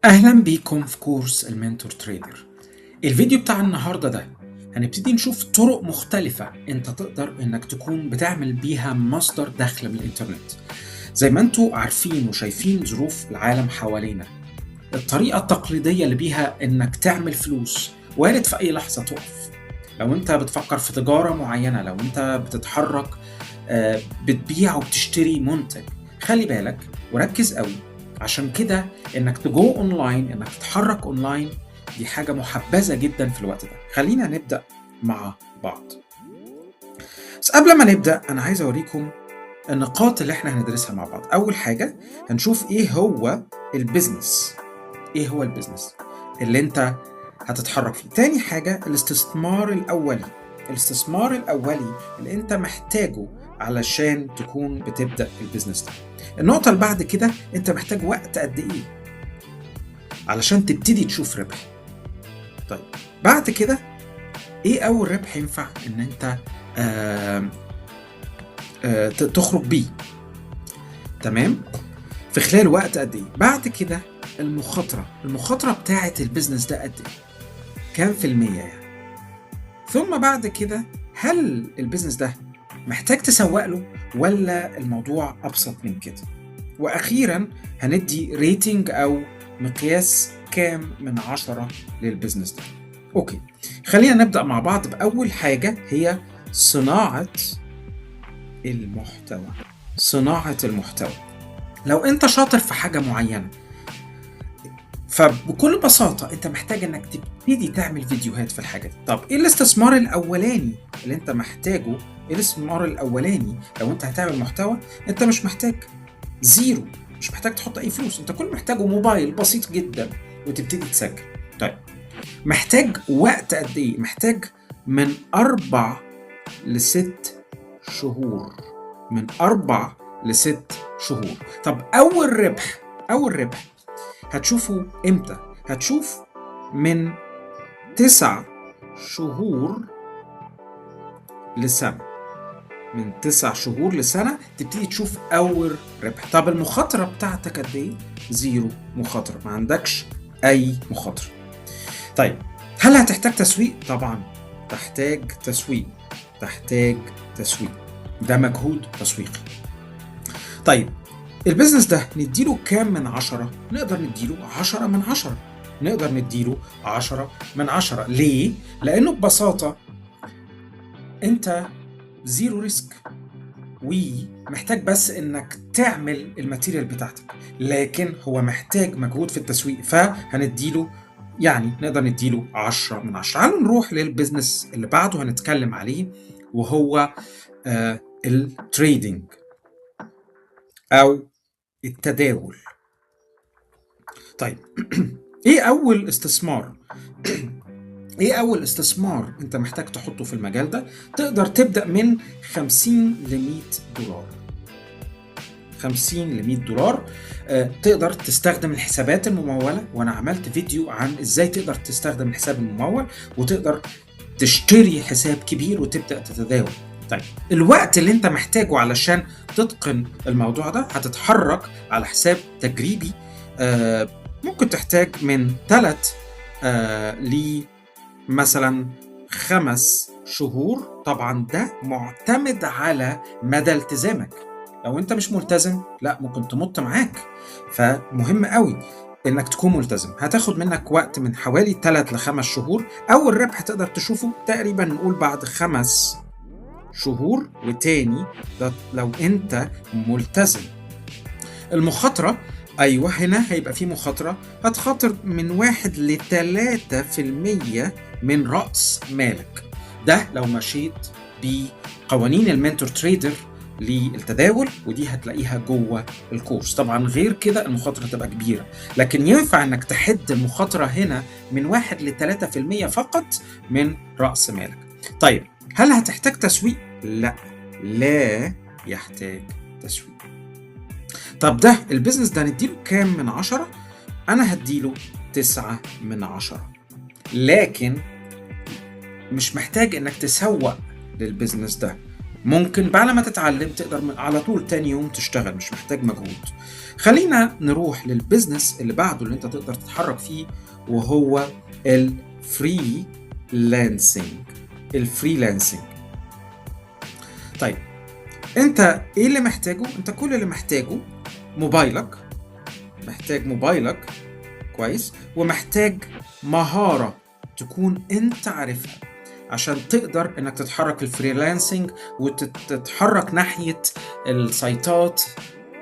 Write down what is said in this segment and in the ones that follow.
اهلا بيكم في كورس ال Mentor Trader. الفيديو بتاع النهارده ده هنبتدي نشوف طرق مختلفة انت تقدر انك تكون بتعمل بيها مصدر دخل من الانترنت. زي ما انتوا عارفين وشايفين ظروف العالم حوالينا، الطريقة التقليدية اللي بيها انك تعمل فلوس وارد في اي لحظة تقف. لو انت بتفكر في تجارة معينة، لو انت بتتحرك بتبيع وبتشتري منتج، خلي بالك وركز قوي. عشان كده انك ت go online، انك تتحرك اونلاين، دي حاجة محبذة جدا في الوقت ده. خلينا نبدأ مع بعض. بس قبل ما نبدأ انا عايز اوريكم النقاط اللي احنا هندرسها مع بعض. اول حاجة هنشوف ايه هو ال business، ايه هو ال business اللي انت هتتحرك فيه. تاني حاجة الاستثمار الاولي، الاستثمار الاولي اللي انت محتاجه علشان تكون بتبدأ ال business ده. النقطة اللي بعد كده انت محتاج وقت قد ايه علشان تبتدي تشوف ربح. طيب بعد كده ايه اول ربح ينفع ان انت آه آه تخرج بيه، تمام، في خلال وقت قد ايه. بعد كده المخاطرة، المخاطرة بتاعة ال business ده قد ايه، كام في المية يعني. ثم بعد كده هل ال business ده محتاج تسوق له ولا الموضوع أبسط من كده. وأخيرا هندي rating أو مقياس كام من 10 لل business ده. okay، خلينا نبدأ مع بعض بأول حاجة، هي صناعة المحتوى. صناعة المحتوى. لو أنت شاطر في حاجة معينة، فبكل بساطة أنت محتاج أنك تبتدي تعمل فيديوهات في الحاجة دي. طب إيه الاستثمار الأولاني اللي أنت محتاجه؟ إيه الاستثمار الأولاني لو أنت هتعمل محتوى؟ أنت مش محتاج zero، مش محتاج تحط أي فلوس، أنت كل محتاجه موبايل بسيط جدا وتبتدي تسجل. طيب محتاج وقت قد إيه؟ محتاج من 4 ل6 شهور، من 4 ل6 شهور. طب أول ربح، أول ربح هتشوفه امتى؟ هتشوف من 9 شهور لسنة، من 9 شهور لسنة تبتدي تشوف أول ربح. طب المخاطرة بتاعتك قد إيه؟ zero مخاطرة، ما عندكش أي مخاطرة. طيب هل هتحتاج تسويق؟ طبعا تحتاج تسويق، تحتاج تسويق، ده مجهود تسويقي. طيب ال business ده نديله كام من 10؟ نقدر نديله 10 من 10، نقدر نديله 10 من 10. ليه؟ لأنه ببساطة أنت zero risk، ومحتاج بس إنك تعمل ال material بتاعتك، لكن هو محتاج مجهود في التسويق، فهنديله يعني نقدر نديله 10 من 10. تعالوا نروح لل business اللي بعده هنتكلم عليه، وهو ال trading أو التداول. طيب ايه اول استثمار؟ ايه اول استثمار انت محتاج تحطه في المجال ده؟ تقدر تبدأ من 50 ل 100 دولار، 50 ل 100 دولار. تقدر تستخدم الحسابات الممولة، وانا عملت فيديو عن ازاي تقدر تستخدم الحساب الممول وتقدر تشتري حساب كبير وتبدأ تتداول. طيب الوقت اللي انت محتاجه علشان تتقن الموضوع ده، هتتحرك على حساب تجريبي، ممكن تحتاج من 3 ل مثلا 5 شهور. طبعا ده معتمد على مدى التزامك، لو انت مش ملتزم لا ممكن تمط معاك، فمهم قوي انك تكون ملتزم. هتاخد منك وقت من حوالي 3 ل 5 شهور. اول ربح تقدر تشوفه تقريبا نقول بعد 5 شهور، وتاني ده لو انت ملتزم. المخاطرة، ايوه هنا هيبقى في مخاطرة، هتخاطر من 1 ل 3% من رأس مالك، ده لو مشيت بقوانين ال Mentor Trader للتداول، ودي هتلاقيها جوه الكورس. طبعا غير كده المخاطرة تبقى كبيرة، لكن ينفع انك تحد المخاطرة هنا من 1 ل 3% فقط من رأس مالك. طيب هل هتحتاج تسويق؟ لا، لا يحتاج تسويق. طب ده ال business ده نديله كام من 10؟ أنا هديله 9 من 10، لكن مش محتاج إنك تسوق لل business ده، ممكن بعد ما تتعلم تقدر على طول تاني يوم تشتغل، مش محتاج مجهود. خلينا نروح لل business اللي بعده اللي انت تقدر تتحرك فيه، وهو ال freelancing. ال freelancing. طيب انت ايه اللي محتاجه؟ انت كل اللي محتاجه موبايلك، محتاج موبايلك كويس، ومحتاج مهارة تكون انت عارفها عشان تقدر انك تتحرك ال freelancing وتتحرك ناحية السايتات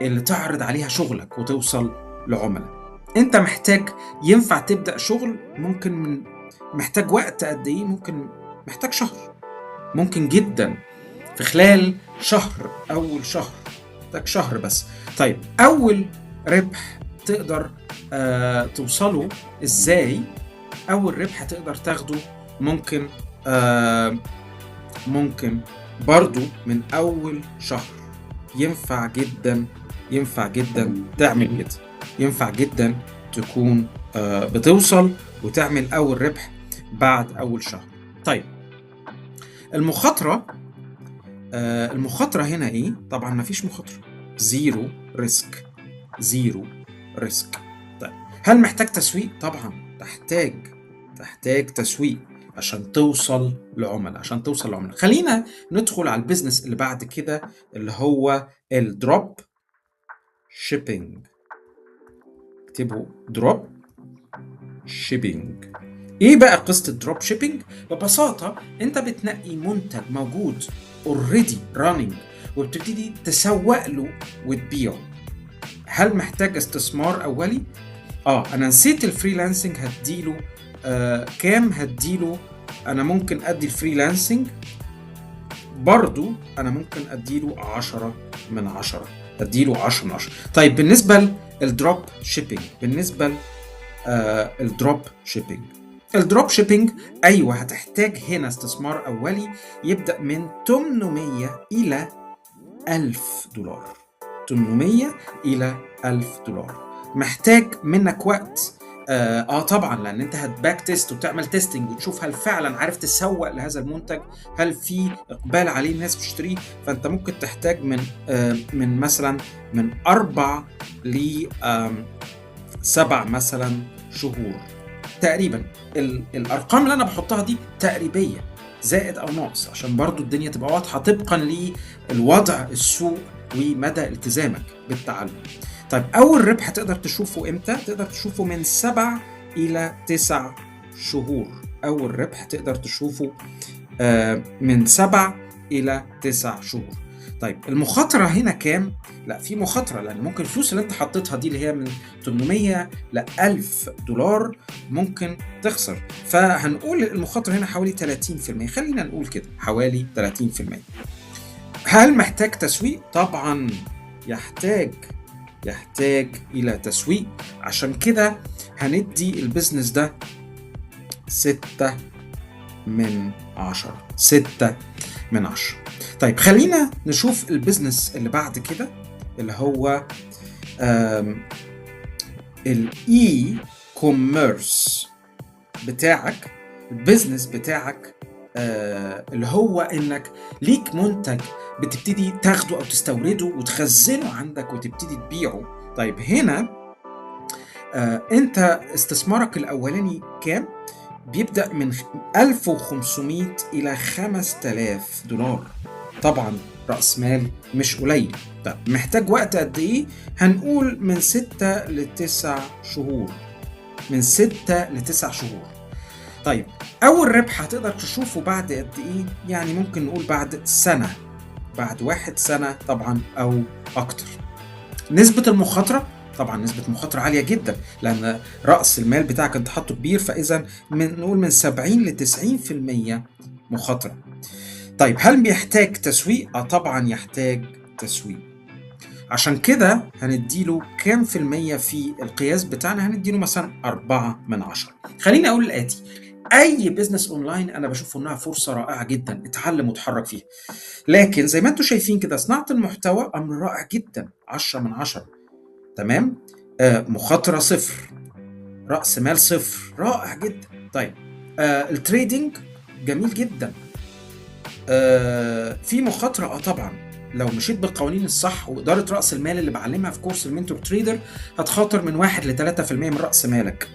اللي تعرض عليها شغلك وتوصل لعملاء. انت محتاج، ينفع تبدأ شغل ممكن من محتاج وقت قد ايه؟ ممكن محتاج شهر، ممكن جدا في خلال شهر، اول شهر محتاج شهر بس. طيب اول ربح تقدر توصله ازاي؟ اول ربح تقدر تاخده ممكن ممكن برضو من اول شهر. ينفع جدا، ينفع جدا تعمل كده، ينفع جدا تكون بتوصل وتعمل اول ربح بعد اول شهر. طيب المخاطرة، المخاطرة هنا ايه؟ طبعا مفيش مخاطرة، zero risk، zero risk. طيب هل محتاج تسويق؟ طبعا تحتاج تسويق عشان توصل لعملاء، عشان توصل لعملاء. خلينا ندخل على ال business اللي بعد كده اللي هو ال drop shipping. اكتبوا drop shipping. ايه بقى قصة ال drop shipping؟ ببساطة انت بتنقي منتج موجود already running وبتبتدي تسوق له وتبيعه. هل محتاج استثمار اولي؟ انا نسيت ال freelancing هديله كام؟ هديله انا ممكن ادي ال freelancing برضو، انا ممكن اديله 10 من 10، اديله 10 من 10. طيب بالنسبة لل drop shipping، بالنسبة لل drop shipping، ال drop shipping ايوه هتحتاج هنا استثمار اولي يبدأ من 800 الى 1000 دولار، 800 الى 1000 دولار. محتاج منك وقت طبعا، لان انت هت back test وتعمل testing وتشوف هل فعلا عارف تسوق لهذا المنتج، هل في اقبال عليه الناس بتشتريه. فانت ممكن تحتاج من من مثلا من 4 ل 7 مثلا شهور تقريبا. الارقام اللي انا بحطها دي تقريبية زائد او ناقص عشان برضو الدنيا تبقى واضحة طبقا للوضع السوق ومدى التزامك بالتعلم. طيب اول ربح تقدر تشوفه امتى؟ تقدر تشوفه من 7 الى 9 شهور. اول ربح تقدر تشوفه من 7 الى 9 شهور. طيب المخاطرة هنا كام؟ لا في مخاطره، لان ممكن الفلوس اللي انت حطيتها دي اللي هي من 800 ل 1000 دولار ممكن تخسر، فهنقول المخاطرة هنا حوالي 30%، خلينا نقول كده حوالي 30%. هل محتاج تسويق؟ طبعا يحتاج الى تسويق، عشان كده هندي ال business ده 6 من 10، 6 من 10. طيب خلينا نشوف ال business اللي بعد كده اللي هو ال e-commerce بتاعك، ال business بتاعك اللي هو انك ليك منتج بتبتدي تاخده او تستورده وتخزنه عندك وتبتدي تبيعه. طيب هنا انت استثمارك الاولاني كام؟ بيبدأ من 1500 الى 5000 دولار. طبعا رأس مال مش قليل. طيب محتاج وقت قد ايه؟ هنقول من 6 ل 9 شهور، من 6 ل 9 شهور. طيب اول ربح هتقدر تشوفه بعد قد ايه؟ يعني ممكن نقول بعد سنة، بعد 1 سنة طبعا او اكتر. نسبة المخاطرة، طبعا نسبة مخاطرة عالية جدا لان رأس المال بتاعك انت حاطه كبير، فاذا من نقول من 70 ل 90% مخاطرة. طيب هل بيحتاج تسويق؟ طبعا يحتاج تسويق، عشان كده هنديله كام في المية في القياس بتاعنا؟ هنديله مثلا 4 من 10. خليني اقول الاتي، اي business online انا بشوفه انها فرصة رائعة جدا، اتعلم وتحرك فيها، لكن زي ما انتم شايفين كده صناعة المحتوى امر رائع جدا، 10 من 10، تمام، مخاطره 0، راس مال 0، رائع جدا. طيب ال trading جميل جدا، في مخاطره؟ طبعا، لو مشيت بالقوانين الصح واداره راس المال اللي بعلمها في كورس ال Mentor Trader هتخاطر من 1 ل 3% من راس مالك.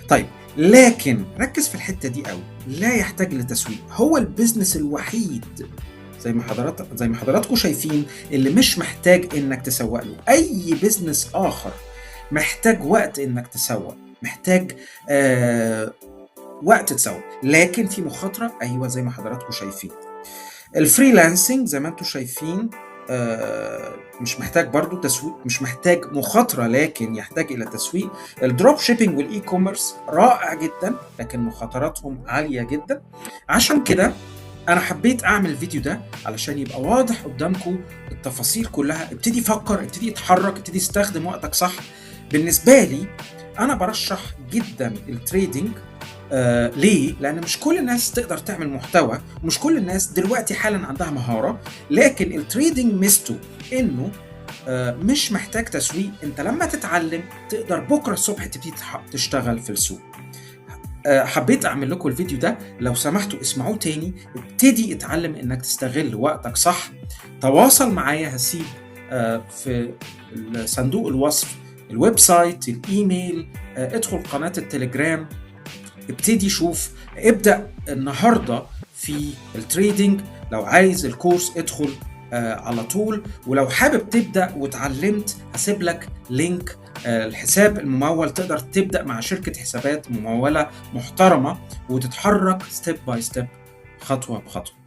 طيب لكن ركز في الحتة دي قوي، لا يحتاج لتسويق. هو ال business الوحيد زي ما حضراتكم شايفين اللي مش محتاج انك تسوق له. اي business اخر محتاج وقت انك تسوق، محتاج وقت تسوق، لكن في مخاطره. ايوه زي ما حضراتكم شايفين. ال freelancing زي ما انتم شايفين مش محتاج برضو تسويق، مش محتاج مخاطره، لكن يحتاج الى تسويق. ال drop shipping وال e-commerce رائع جدا، لكن مخاطراتهم عالية جدا. عشان كده انا حبيت اعمل الفيديو ده علشان يبقى واضح قدامكم التفاصيل كلها. ابتدي فكر، ابتدي اتحرك، ابتدي استخدم وقتك صح. بالنسبة لي انا برشح جدا ال trading. ليه؟ لأن مش كل الناس تقدر تعمل محتوى، ومش كل الناس دلوقتي حالا عندها مهارة، لكن ال trading ميزته إنه مش محتاج تسويق. أنت لما تتعلم تقدر بكرة الصبح تبتدي تشتغل في السوق. حبيت أعمل لكم الفيديو ده، لو سمحتوا اسمعوه تاني. ابتدي اتعلم إنك تستغل وقتك صح. تواصل معايا، هسيب في صندوق الوصف ال website، الإيميل، ادخل قناة التليجرام، ابتدي شوف، ابدأ النهاردة في ال trading. لو عايز الكورس ادخل على طول، ولو حابب تبدأ وتعلمت هسيب لك link الحساب الممول، تقدر تبدأ مع شركة حسابات ممولة محترمة وتتحرك step by step، خطوة بخطوة.